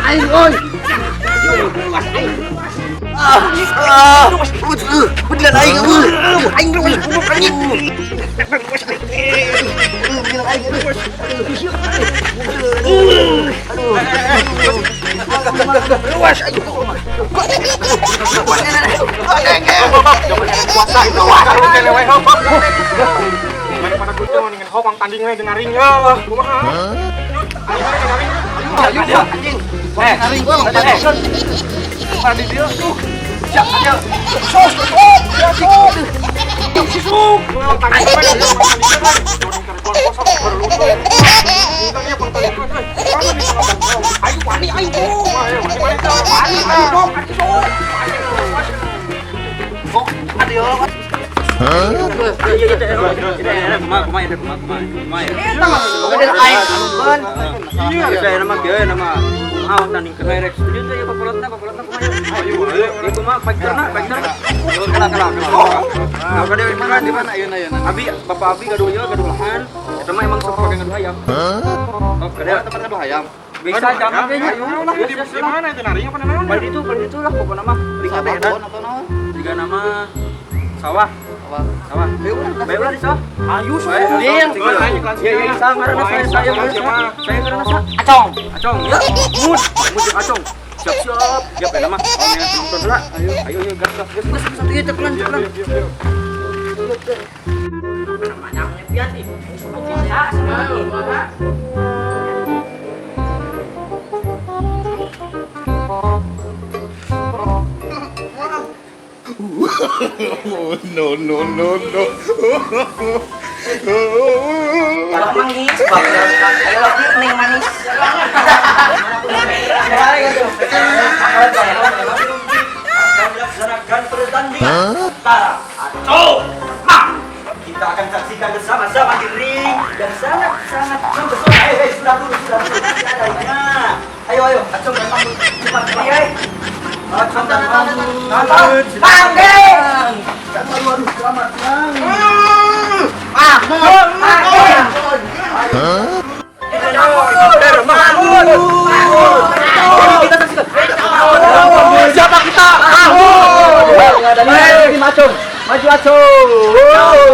Aing oi. Beneran aing aing anjing. Luas ayo. Abi, Bapak Abi gaduh ieu gaduh lahan. Eta mah emang sok pake gaduh hayam. Oh, kada tempat gaduh hayam. Bisa jangan kayaknya. Di mana itu naring apa naon? Bari itu lah pokokna mah. Ring teh eta. Tiga nama sawah. Sawah. Bae ulah di sawah. Ayo sok. Iya, iya, ngaranna saya saya ngaranna sa. Acong. Acong. Ya. Mud, mud Acong. Siap-siap. Siap ya mah. Nonton heula. Ayo, ayo ayo gas gas. Gas satu ieu pelan pelan. No no no no. Manis, ayo lagi neng manis. Melaksanakan pertandingan antara Acong Mang. Kita akan saksikan bersama-sama di ring dan sangat-sangat mempesona. Sudah dulu, masih ada ringnya. Ayo, ayo, Acong dan Mang, cepat, cepat. Acong dan Mang, Mang, selamat siang. Siapa kita? Maju, maju Acong. Acong,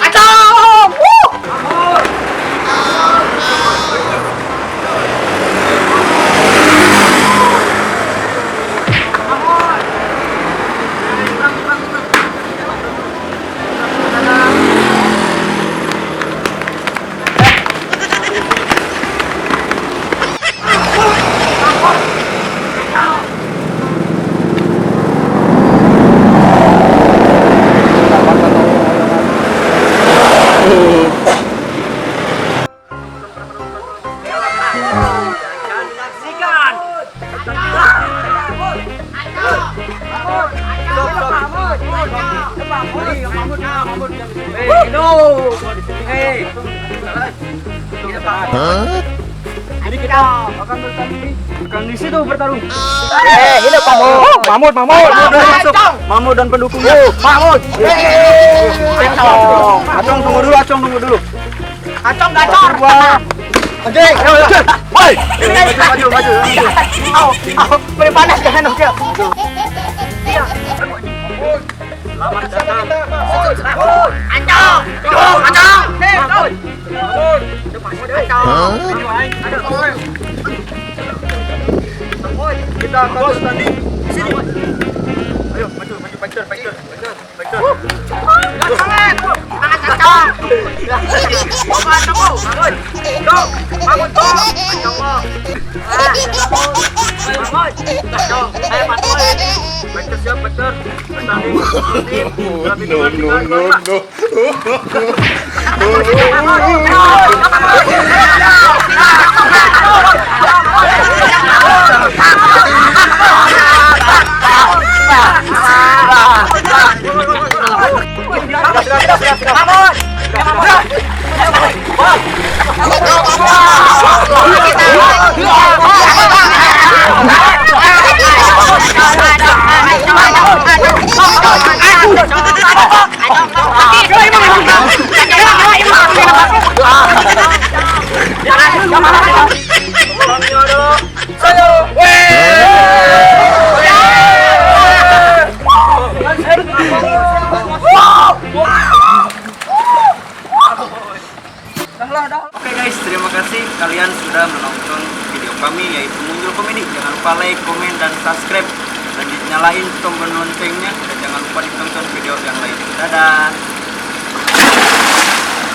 Acong. Jadi kita akan bertanding, akan di situ bertarung. Hidup Mahmud. Mahmud, Mahmud, masuk. Mahmud dan pendukungnya. Mahmud. Acong, Acong tunggu dulu, Acong tunggu dulu. Acong gacor. Anjing, ayo, ayo. Woi, maju, maju, maju. Au, au, beri panas jangan oke. Selamat datang. Acong, Acong, Acong. Kita akan bertanding di sini. Ayo, maju, maju, fighter, fighter, fighter, fighter. Acong, Fighter siap, fighter. Bertanding. No no no no. Mahmud. Oke guys, terima kasih kalian sudah menonton video kami yaitu Munjul Komedi. Jangan lupa like, komen, dan subscribe dan dinyalain tombol loncengnya dan jangan lupa ditonton video yang lain. Dadah.